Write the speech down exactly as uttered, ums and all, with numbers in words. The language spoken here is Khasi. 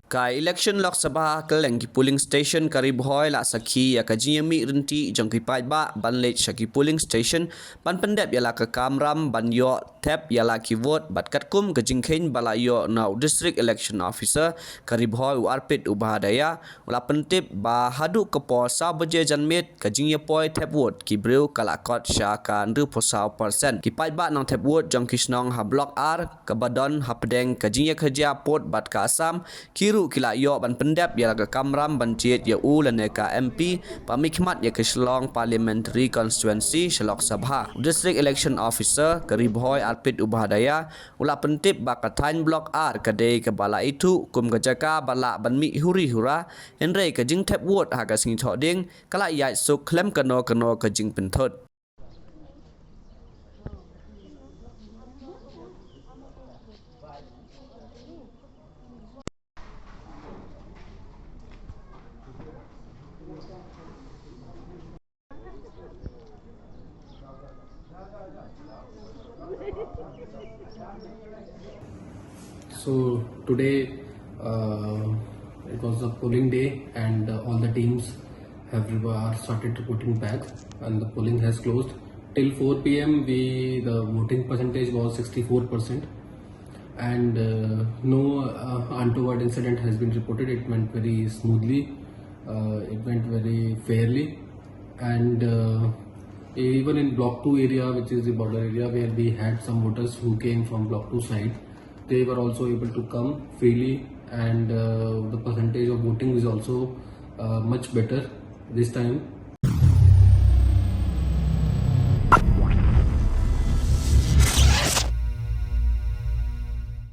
Ka election Lok Sabha kylleng ki polling station ka Ri Bhoi la sakhi ïa ka jingïamih rynti jong ki paidbah ban leit sha ki polling station ban pyndep ïa la ka kamram ban ïoh thep ïa la ki vote bad katkum ka jingkheiñ ba la ïoh na u District Election Officer ka Ri Bhoi u Arpit Upadhyaya, u la pyntip ba haduh ka por saw baje janmiet ka jingïapoi thep vote ki briew ka la kot sha ka hynriewphew saw percent. Ki paidbah nongthep vote jong ki shnong ha Block R kaba don hapdeng ka jingïakajia pud bad ka Assam, ki ruh ki la ïoh ban pyndep ïa la ka kamram ban jied ïa u lane ka M P ba mihkhmat ïa ka Shillong Parliamentary Constituency sha Lok Sabha. U District Election Officer ka Ri Bhoi Arpit Upadhyaya u la pyntip ba ka thaiñ Block R ka dei kaba la ithuh kum ka jaka ba lah ban mih huri hura, hynrei ka jingthep vote ha ka sngi Thohdieng ka la ïaid suk khlem kano kano ka jingpynthut. So today, uh, it was a polling day, and uh, all the teams have, are started reporting back, and the polling has closed. Till four p m, we, the voting percentage was sixty-four percent, and uh, no uh, untoward incident has been reported. It went very smoothly. Uh, it went very fairly, and uh, even in Block Two area, which is the border area, where we had some voters who came from Block Two side, they were also able to come freely, and uh, the percentage of voting is also uh, much better this time.